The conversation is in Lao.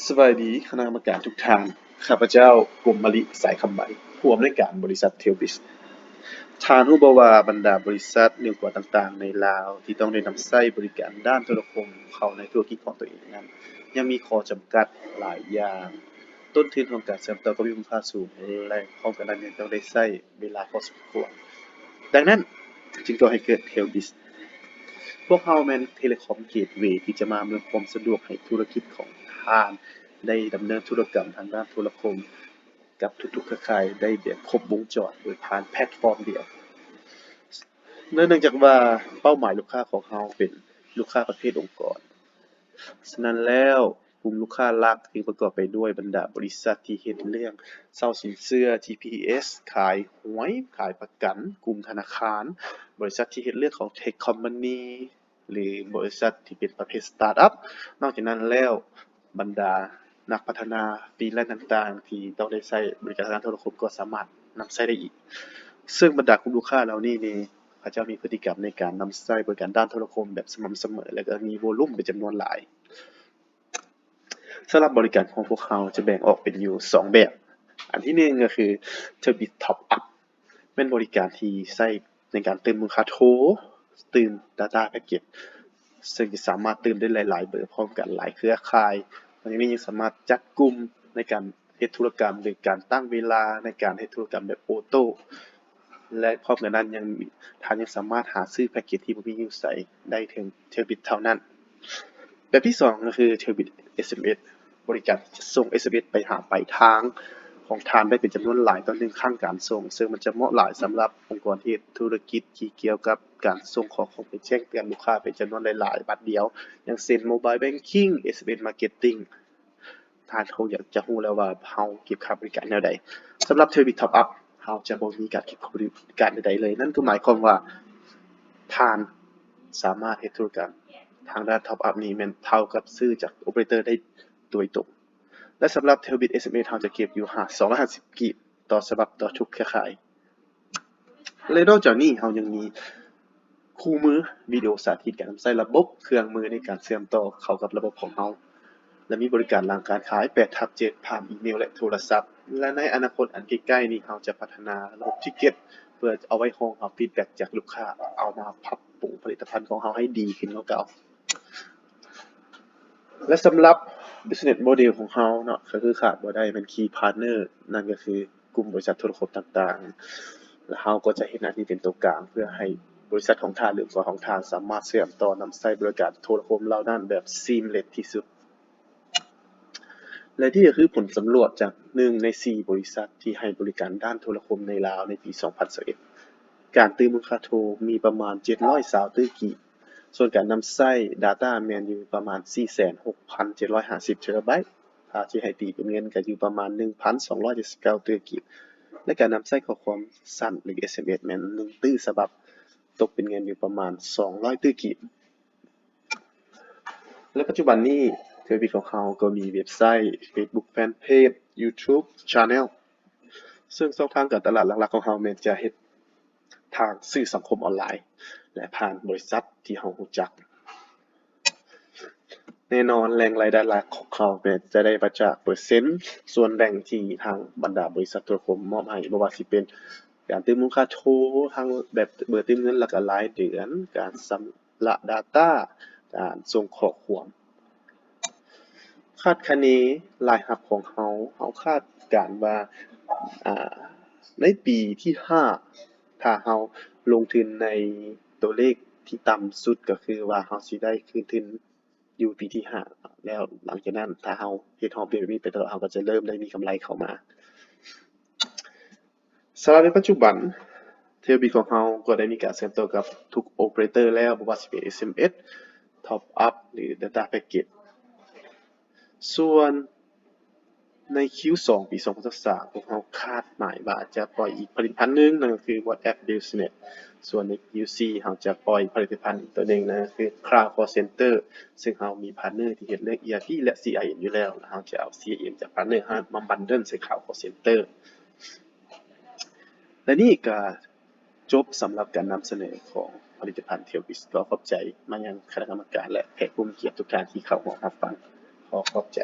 ສະບາຍດີຄະນະກຳມະການທຸກທ່ານ, ຂ້າພະເຈົ້າ ກົມມະລິ ສາຍຄຳໄມ, ຜູ້ອຳນວຍການບໍລິສັດ Telbis. ທ່ານຮູ້ບໍ່ວ່າບັນດາບໍລິສັດນິວກວນຕ່າງໆໃນລາວທີ່ຕ້ອງໄດ້ນຳໃຊ້ບໍລິການດ້ານໂທລະຄົມເຂົ້າໃນທຸລະກິດຂອງຕົວເອງນັ້ນ ຍັງມີຂໍ້ຈຳກັດຫຼາຍຢ່າງ, ຕົ້ນທຶນຂອງການເຊື່ອມຕໍ່ກໍມີມູນຄ່າສູງ ແລະ ພ້ອມກັນນັ້ນຍັງຕ້ອງໄດ້ໃຊ້ເວລາພໍສົມຄວນ. ດັ່ງນັ້ນຈຶ່ງກໍ່ໃຫ້ເກີດ Telbis. ພວກເຮົາແມ່ນ Telecom Gateway ທີ່ຈະມາອຳນວຍຄວາມສະດວກໃຫ້ທຸລະກິດຂອງທ່ານໄດ້ດຳເນີນທຸລະກຳທາງດ້ານໂທລະຄົມກັບທຸກໆເຄືອຂ່າຍໄດ້ແບບຄົບວົງຈອນໂດຍຜ່ານແພລດຟອມດຽວ. ເນື່ອງຈາກວ່າເປົ້າໝາຍລູກຄ້າຂອງເຮົາເປັນລູກຄ້າປະເພດອົງກອນ, ສະນັ້ນແລ້ວ ກຸ່ມລູກຄ້າຫຼັກທີ່ປະກອບໄປດ້ວຍບັນດາບໍລິສັດທີ່ເຮັດເລື່ອງເຊົ່າສິນເຊື່ອ ຈີພີເອສ ຂາຍຫວຍ ຂາຍປະກັນ, ກຸ່ມທະນາຄານ, ບໍລິສັດທີ່ເຮັດເລື່ອງຂອງ Tech Company ຫຼື ບໍລິສັດທີ່ເປັນປະເພດ Startup. ນອກຈາກນັ້ນແລ້ວ ບັນດານັກພັດທະນາ Freelance ຕ່າງໆ ທີ່ຕ້ອງໄດ້ໃຊ້ບໍລິການທາງດ້ານໂທລະຄົມກໍສາມາດນຳໃຊ້ໄດ້ອີກ. ເຊິ່ງບັນດາກຸ່ມລູກຄ້າເຫຼົ່ານີ້ນີ້ ເຂົາເຈົ້າມີພຶດຕິກຳໃນການນຳໃຊ້ບໍລິການດ້ານໂທລະຄົມແບບສະໝ່ຳສະເໝີ ແລະ ກໍມີໂວລຸມເປັນຈຳນວນຫຼາຍ. ສຳລັບບໍລິການຂອງພວກເຮົາຈະແບ່ງອອກເປັນຢູ່ສອງແບບ. ອັນທີໜຶ່ງກໍຄື Telbis Top Up ແມ່ນບໍລິການທີ່ໃຊ້ໃນການຕື່ມມູນຄ່າໂທ, ຕື່ມ Data Package ເຊິ່ງຈະສາມາດຕື່ມໄດ້ຫຼາຍໆເບີພ້ອມກັນ, ຫຼາຍເຄືອຂ່າຍ. ນອກຈາກນີ້ຍັງສາມາດຈັດກຸ່ມໃນການເຮັດທຸລະກຳ ຫຼື ການຕັ້ງເວລາໃນການເຮັດທຸລະກຳແບບໂອໂຕ້ ແລະ ພ້ອມກັນນັ້ນຍັງ ທ່ານຍັງສາມາດຫາຊື້ແພັກເກັດທີ່ບໍ່ມີຢູ່ໃສໄດ້ເຖິງ Telbis ເທົ່ານັ້ນ. ແບບທີສອງກໍຄື Telbis ເອສເອັມເອສ ບໍລິການທີ່ຈະສົ່ງ ເອສເອັມເອສ ໄປຫາປາຍທາງຂອງທ່ານໄດ້ເປັນຈຳນວນຫຼາຍຕໍ່ໜຶ່ງຄັ້ງການສົ່ງ, ເຊິ່ງມັນຈະເໝາະຫຼາຍສຳລັບອົງກອນທີ່ເຮັດທຸລະກິດທີ່ກ່ຽວກັບການສົ່ງຂໍ້ຄວາມໄປແຈ້ງເຕືອນລູກຄ້າເປັນຈຳນວນຫຼາຍໆບາດດຽວ, ຢ່າງເຊັ່ນ Mobile Banking, ເອສເອັມເອສ Marketing. ທ່ານຄົງຢາກຈະຮູ້ແລ້ວວ່າເຮົາເກັບຄ່າບໍລິການແນວໃດ. ສຳລັບ Telbis Top Up ເຮົາຈະບໍ່ມີການເກັບຄ່າບໍລິການໃດໆເລີຍ. ນັ້ນກໍໝາຍຄວາມວ່າທ່ານສາມາດເຮັດທຸລະກຳທາງດ້ານ Top Up ນີ້ແມ່ນເທົ່າກັບຊື້ຈາກ Operator ໄດ້ໂດຍຕົງ. ແລະ ສຳລັບ Telbis ເອສເອັມເອສ ເຮົາຈະເກັບຢູ່ຫ້າ ສອງຮ້ອຍຫ້າສິບກີບຕໍ່ສະບັບຕໍ່ທຸກເຄືອຂ່າຍ. ແລະ ນອກຈາກນີ້ເຮົາຍັງມີຄູ່ມືວິດີໂອສາທິດການນຳໃຊ້ລະບົບເຄື່ອງມືໃນການເຊື່ອມຕໍ່ເຂົ້າກັບລະບົບຂອງເຮົາ ແລະ ມີບໍລິການຫຼັງການຂາຍ ແປດທັບເຈັດ ຜ່ານອີເມວ ແລະ ໂທລະສັບ. ແລະ ໃນອະນາຄົດອັນໃກ້ໆນີ້ ເຮົາຈະພັດທະນາລະບົບ Ticket ເພື່ອເອົາໄວ້ຮອງຮັບ feedback ຈາກລູກຄ້າ, ເອົາມາປັບປຸງຜະລິດຕະພັນຂອງເຮົາໃຫ້ດີຂຶ້ນກວ່າເກົ່າ. ແລະ ສຳລັບ Business Model ຂອງເຮົາເນາະ ກໍຄືຂາດບໍ່ໄດ້ແມ່ນ Key Partner ນັ້ນກໍຄື ກຸ່ມບໍລິສັດໂທລະຄົມຕ່າງໆ ແລະ ເຮົາກໍຈະເຮັດໜ້າທີ່ເປັນຕົວກາງ ເພື່ອໃຫ້ບໍລິສັດຂອງທ່ານ ຫຼື ອົງກອນຂອງທ່ານ ສາມາດເຊື່ອມຕໍ່ນຳໃຊ້ບໍລິການໂທລະຄົມເຫຼົ່ານັ້ນແບບ seamless ທີ່ສຸດ. ແລະ ນີ້ກໍຄືຜົນສຳຫຼວດຈາກໜຶ່ງໃນສີ່ບໍລິສັດທີ່ໃຫ້ບໍລິການດ້ານໂທລະຄົມໃນລາວໃນປີສອງພັນຊາວເອັດ. ການຕື່ມມູນຄ່າໂທມີປະມານເຈັດຮ້ອຍຊາວຕື້ກີບ, ສ່ວນການນຳໃຊ້ Data ແມ່ນຢູ່ປະມານສີ່ແສນຫົກພັນເຈັດຮ້ອຍຫ້າສິບເທຣາໄບ, ຖ້າຊິໃຫ້ຕີເປັນເງິນກໍຢູ່ປະມານໜຶ່ງພັນສອງຮ້ອຍເຈັດສິບເກົ້າຕື້ກີບ ແລະ ການນຳໃຊ້ຂໍ້ຄວາມສັ້ນ ຫຼື ເອສເອັມເອສ ແມ່ນໜຶ່ງຕື້ສະບັບ ຕົກເປັນເງິນຢູ່ປະມານສອງຮ້ອຍຕື້ກີບ. ແລະ ປັດຈຸບັນນີ້ Telbis ຂອງເຮົາກໍມີເວັບໄຊ, Facebook Fanpage, YouTube Channel ເຊິ່ງຊ່ອງທາງການຕະຫຼາດຫຼັກໆຂອງເຮົາແມ່ນຈະເຮັດ ທາງສື່ສັງຄົມອອນລາຍ ແລະ ຜ່ານບໍລິສັດທີ່ເຮົາຮູ້ຈັກ. ແນ່ນອນ ແຫຼ່ງລາຍໄດ້ຫຼັກຂອງເຮົາແມ່ນຈະໄດ້ມາຈາກເປີເຊັນສ່ວນແບ່ງທີ່ທາງບັນດາບໍລິສັດໂທລະຄົມມອບໃຫ້, ບໍ່ວ່າຊິເປັນການຕື່ມມູນຄ່າໂທ ທາງແບບເບີຕື່ມເງິນ ແລ້ວກໍລາຍເດືອນ, ການຊຳ ລະ Data ການສົ່ງຂໍ້ຄວາມ. ຄາດຄະເນລາຍຮັບຂອງເຮົາ, ເຮົາຄາດການວ່າ ອາ ໃນປີທີຫ້າ ຖ້າເຮົາລົງທຶນໃນຕົວເລກທີ່ຕ່ຳສຸດ ກໍຄືວ່າເຮົາຊິໄດ້ຄືນທຶນຢູ່ປີທີຫ້າ ແລ້ວຫຼັງຈາກນັ້ນ ຖ້າເຮົາເຮັດຮອບເວຍແບບນີ້ໄປຕະຫຼອດ ເຮົາກໍຈະເລີ່ມໄດ້ມີກຳໄລເຂົ້າມາ. ສຳລັບໃນປັດຈຸບັນ Telbis ຂອງເຮົາກໍໄດ້ມີການເຊື່ອມຕໍ່ກັບທຸກ Operator ແລ້ວ, ບໍ່ວ່າຊິເປັນ ເອສເອັມເອສ, Top Up ຫຼື Data Package. ສ່ວນໃນ Q ສອງ ປີສອງພັນຊາວສາມ ພວກເຮົາຄາດໝາຍວ່າຈະປ່ອຍອີກຜະລິດຕະພັນໜຶ່ງ, ນັ້ນກໍຄື WhatsApp Business. ສ່ວນໃນ Q ສີ່ ເຮົາຈະປ່ອຍຜະລິດຕະພັນອີກຕົວໜຶ່ງ, ນັ້ນກໍຄື Cloud Call Center, ເຊິ່ງເຮົາມີ partner ທີ່ເຮັດເລື່ອງ ERP ແລະ CRM ຢູ່ແລ້ວ, ແລະ ເຮົາຈະເອົາ CRM ຈາກ partner ເຮົາມາ bundle ໃສ່ Cloud Call Center. ແລະ ນີ້ກໍຈົບສຳລັບການນຳສະເໜີຂອງຜະລິດຕະພັນ Telbis. ຂໍຂອບໃຈມາຍັງຄະນະກຳມະການ ແລະ ແຂກຜູ້ມີກຽດທຸກທ່ານທີ່ເຂົ້າຮ່ວມຮັບຟັງ. ຂໍຂອບໃຈ.